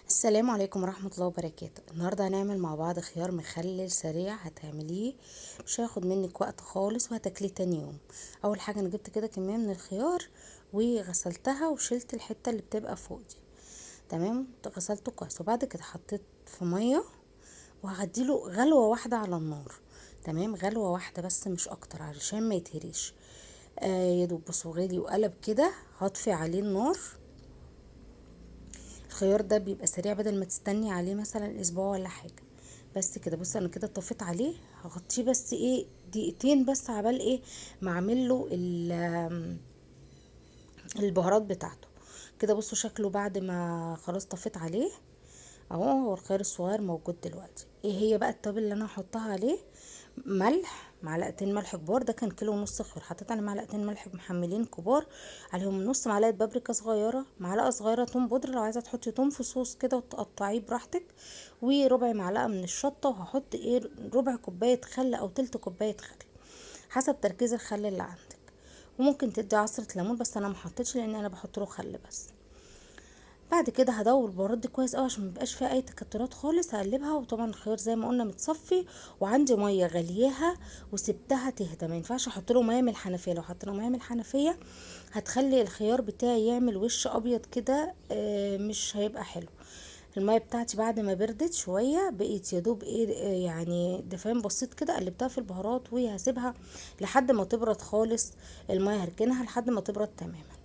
السلام عليكم ورحمة الله وبركاته. النهاردة هنعمل مع بعض خيار مخلل سريع، هتعمليه مش هياخد منك وقت خالص وهتاكليه تاني يوم. اول حاجة انا جبت كده كمية من الخيار وغسلتها وشلت الحتة اللي بتبقى فوق دي، تمام، غسلته كويس. وبعد كده حطيت في مية وهديله غلوة واحدة على النار، تمام، غلوة واحدة بس مش اكتر علشان ما يتهريش. يا دوب بصوا غلي وقلب كده، هطفي عليه النار. الخيار ده بيبقى سريع، بدل ما تستني عليه مثلا اسبوع ولا حاجة. بس كده بصوا انا كده طفيت عليه، هغطيه بس ايه دقيقتين بس عبال ايه ما اعمل له البهارات بتاعته. كده بصوا شكله بعد ما خلاص طفيت عليه اهو. هو الخيار الصغير موجود دلوقتي. ايه هي بقى التوابل اللي انا هحطها عليه؟ ملح، معلقتين ملح كبار، ده كان كيلو ونص خيار، حطيت عليه معلقتين ملح محملين كبار، عليهم نص معلقه بابريكا صغيرة، معلقه صغيرة توم بودره لو عايزه تحطي توم في صوص كده وتقطعيه براحتك، وربع معلقه من الشطه، وهحط ايه ربع كوباية خل او تلت كوباية خل حسب تركيز الخل اللي عندك، وممكن تدي عصره ليمون بس انا ما حطيتش لان انا بحط له خل بس. بعد كده هدوب البهارات دي كويس قوي عشان ما يبقاش فيها اي تكتلات خالص، هقلبها. وطبعا الخيار زي ما قلنا متصفي، وعندي مية غلياها وسبتها تهدى، ما ينفعش احط له مية من الحنفية، لو حطينا مية من الحنفية هتخلي الخيار بتاعي يعمل وش ابيض كده، مش هيبقى حلو. المية بتاعتي بعد ما بردت شوية بقيت يا دوب ايه، يعني دفان بسيط كده، قلبتها في البهارات وهسيبها لحد ما تبرد خالص. المية هركنها لحد ما تبرد تماما.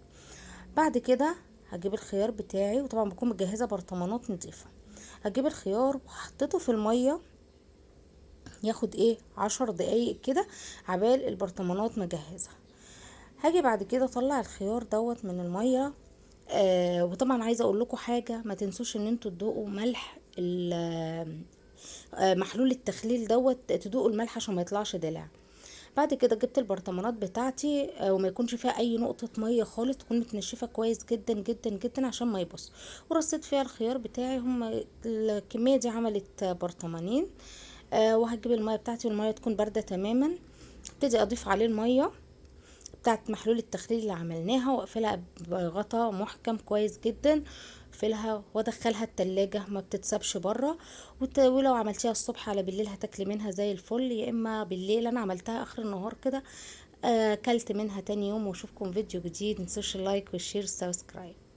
بعد كده هجيب الخيار بتاعي، وطبعا بكون مجهزة برطمانات نظيفة. هجيب الخيار وحطيته في المية ياخد ايه 10 دقايق كده عبال البرطمانات مجهزة. هاجي بعد كده اطلع الخيار دوت من المية. وطبعا عايزه اقول لكم حاجة، ما تنسوش ان انتوا تدوقوا ملح محلول التخليل دوت، تدوقوا الملح عشان ما يطلعش دلع. بعد كده جبت البرطمانات بتاعتي، وما يكونش فيها اي نقطة مية خالص، تكون متنشفه كويس جدا جدا جدا عشان ما يبص. ورصيت فيها الخيار بتاعي، هم الكمية دي عملت برطمانين. وهجيب المية بتاعتي، والمية تكون باردة تماما. ابتدي اضيف عليه المية بتاعت محلول التخليل اللي عملناها، واقفلها بغطا محكم كويس جدا، اقفلها وادخلها التلاجة، ما بتتسابش بره. ولو عملتيها الصبح على بالليل هتاكلي منها زي الفل، يا اما بالليل. انا عملتها اخر النهار كده، اكلت منها تاني يوم. واشوفكم فيديو جديد، متنسوش ال like وال share وال subscribe.